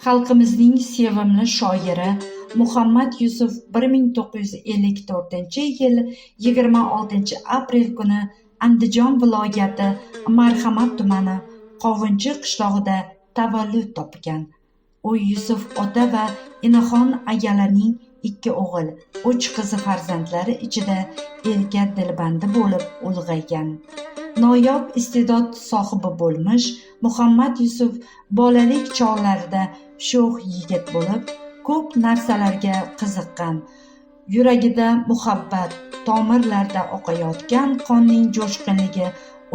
Xalqimizning sevimli shoiri Muhammad Yusuf 1954-yil 26 aprel kuni Andijon viloyati Marhamat tumani Qovunchi qishlog'ida tavallud topgan. U Yusuf ota va Enaxon akalarning ikki o'g'il, uch qizi farzandlari ichida erka dilbandi bo'lib ulg'aygan. Noyob iste'dod sohibi bo'lmish Muhammad Yusuf bolalik chog'larida sho'x yigit bo'lib, ko'p narsalarga qiziqqan. Yuragida muhabbat, tomirlarda oqayotgan qonning jo'shqinligi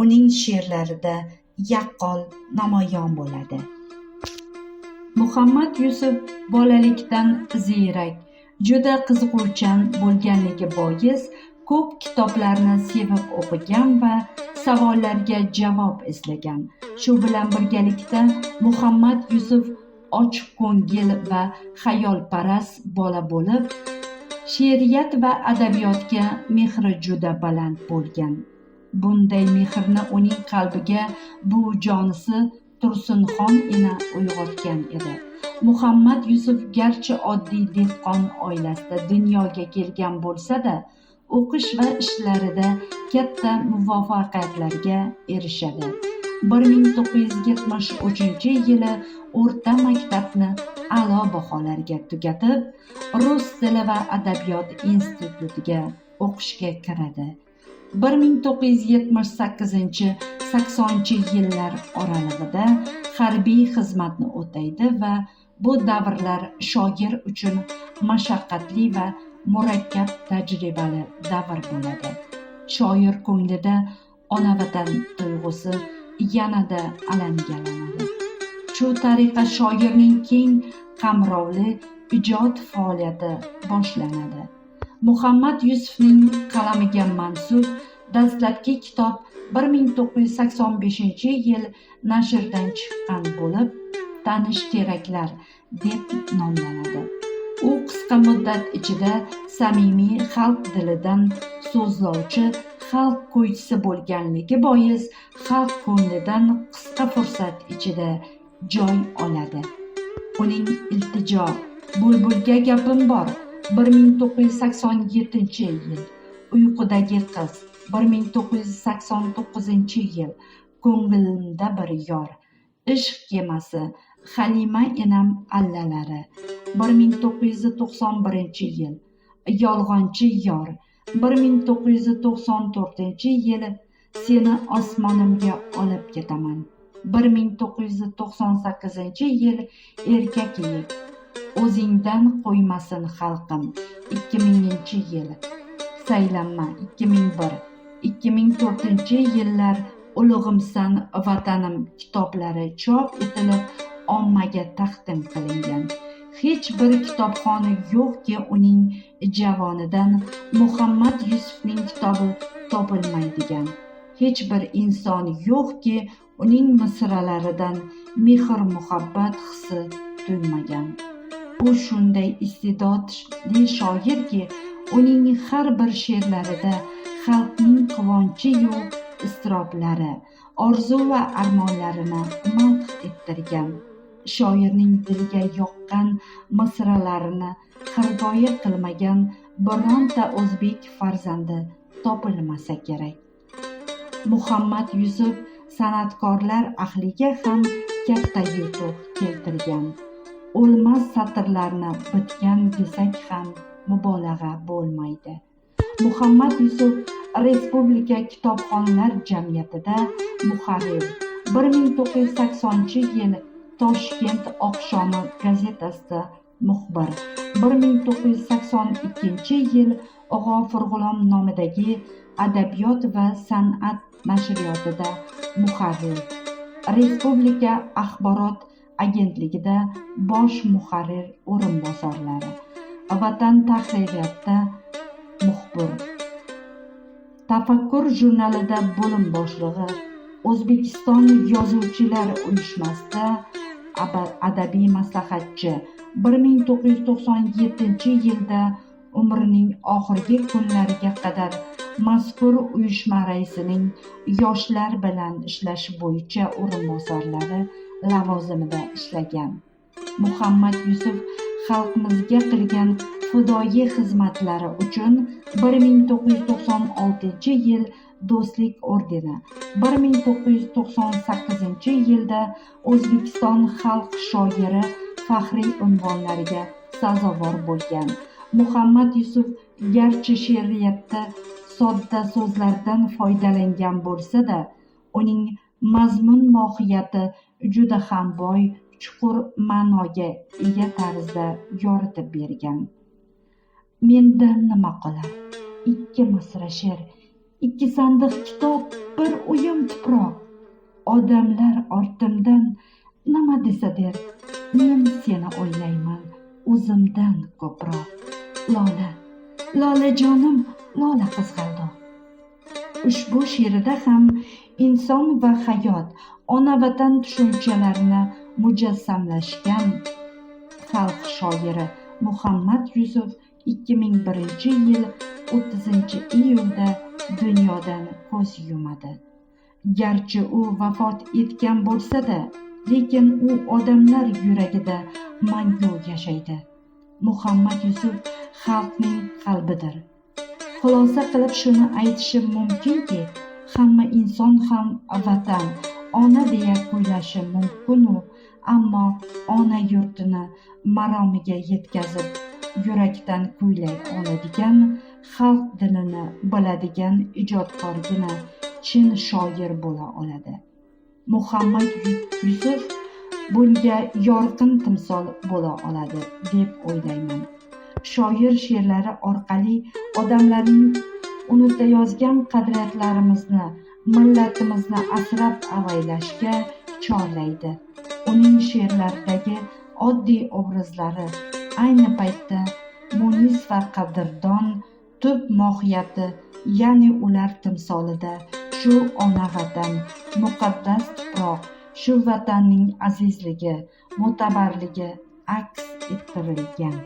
uning she'rlarida yaqqol namoyon bo'ladi. Muhammad Yusuf bolalikdan ziyrak, juda qiziquvchan bo'lganligi bois ko'p kitoblarni sevib o'qigan va savollarga javob izlagan. Shu bilan birgalikda Muhammad Yusuf ochiqko'ngil va xayolparast bola bo'lib, she'riyat va adabiyotga mehri juda baland bo'lgan. Bunday mehrni uning qalbiga buvijonisi Tursunxon ena uyg'otgan edi. Muhammad Yusuf garchi oddiy dehqon oilasida dunyoga kelgan bo'lsa-da, o'qish va ishlarida katta muvaffaqiyatlarga erishadi. 1973-yili o'rta maktabni a'lo baholarga tugatib, Rus tili va adabiyot institutiga o'qishga kiradi. 1978-80-yillar oralig'ida harbiy xizmatni o'taydi va bu davrlar shoir uchun mashaqqatli va murakkab tajribali davr bo'ladi. Shoir ko'nglida ona vatan tuyg'usi yanada alangalanadi. Shu tariqa shoirning keng qamrovli ijod faoliyati boshlanadi. Muhammad Yusufning qalamiga mansub dastlabki kitob 1985-yil nashrdan chiqqan bo'lib, "Tanish teraklar" deb nomlanadi. U qisqa muddat ichida samimiy xalq dilidan so'zlovchi xalq kuychisi bo'lganligi bois xalq ko'nglidan qisqa fursat ichida joy oladi. Uning "Iltijo", "Bulbulga gapim bor" 1987-yil, "Uyqudagi qiz" 1989-yil, "Ko'nglimda bir yor", "Ishq kemasi", "Halima enam allalari" 1991-yil, "Yolg'onchi yor" 1994-yil, "Seni osmonimga olib ketaman" 1998-yil, "Erka kiyik", "O'zingdan qo'ymasin xalqim" 2000-yil, "Saylanma" 2001, 2004-yillar "Ulug'imsan, Vatanim" kitoblari chop etilib, ommaga taqdim qilingan. Hech bir kitobxona yo'qki, uning javonidan Muhammad Yusufning kitobi topilmaydigan. Hech bir inson yo'qki, uning misralaridan mehr-muhabbat hissi tuymagan. U shunday iste'dodli shoirki, uning har bir she'rlarida xalqning quvonchi-yu iztiroblari, orzu va armonlarini madh ettirgan. Shoirning dilga yoqqan misralarini xirgoyi qilmagan bironta o'zbek farzandi topilmasa kerak. Muhammad Yusuf san'atkorlar ahliga ham katta yutuq keltirgan. O'lmas satrlarni bitgan desak ham mubolag'a bo'lmaydi. Muhammad Yusuf Respublika kitobxonlar jamiyatida muharrir, 1980-yil "Toshkent oqshomi" gazetasida muxbir, 1982-yil G'ofur G'ulom nomidagi Adabiyot va san'at nashriyotida muharrir, Respublika axborot agentligida bosh muharrir o'rinbosarlari, "Vatan" tahririyatida muxbir, "Tafakkur" jurnalida bo'lim boshlig'i, O'zbekiston Yozuvchilar uyushmasida adabiy maslahatchi, 1997-yilda umrining oxirgi kunlariga qadar mazkur uyushma raisining yoshlar bilan ishlash bo'yicha o'rinbosarlari lavozimida ishlagan. Muhammad Yusuf xalqimizga qilgan fidoyi xizmatlari uchun 1996-yil Do'stlik ordeni, 1998-yilda O'zbekiston xalq shoiri faxriy unvonlariga sazovor bo'lgan. Muhammad Yusuf garchi she'riyatda sodda so'zlardan foydalangan bo'lsa-da, uning mazmun mohiyati juda ham boy, chuqur ma'noga ega tarzda yoritib bergan. Mendan nima qolar? 2 misra she'r, 2 sandiq kitob, bir uyum tuproq. Odamlar ortimdan nima desa der, men seni o'ylayman o'zimdan ko'proq. Lola, lolajonim, lola qizg'aldoq. Ushbu she'rida ham inson va hayot, ona vatan tushunchalarini mujassamlashgan xalq shoiri Muhammad Yusuf 2001-yil 30-iyulda dunyodan ko'z yumadi. Garchi u vafot etgan bo'lsa-da, lekin u odamlar yuragida mangu yashaydi. Muhammad Yusuf xalqning qalbidir. Xulosa qilib shuni aytishim mumkinki, hamma inson ham vatan, ona deya kuylashi mumkin-u, ammo ona yurtini maromiga yetkazib, yurakdan kuylay oladigan, xalq dilini biladigan ijodkorgina chin shoir bo'la oladi. Muhammad Yusuf bunga yorqin timsol bo'la oladi deb o'ylayman. Shoir she'rlari orqali odamlarning unutayozgan qadriyatlarimizni, millatimizni asrab avaylashga chorlaydi. Uning she'rlaridagi oddiy obrazlari ayni paytda munis va qadrdon tub mohiyati, ya'ni ular timsolida shu ona vatan, muqaddas tuproq, shu vatanning azizligi, mo'tabarligi aks ettirilgan.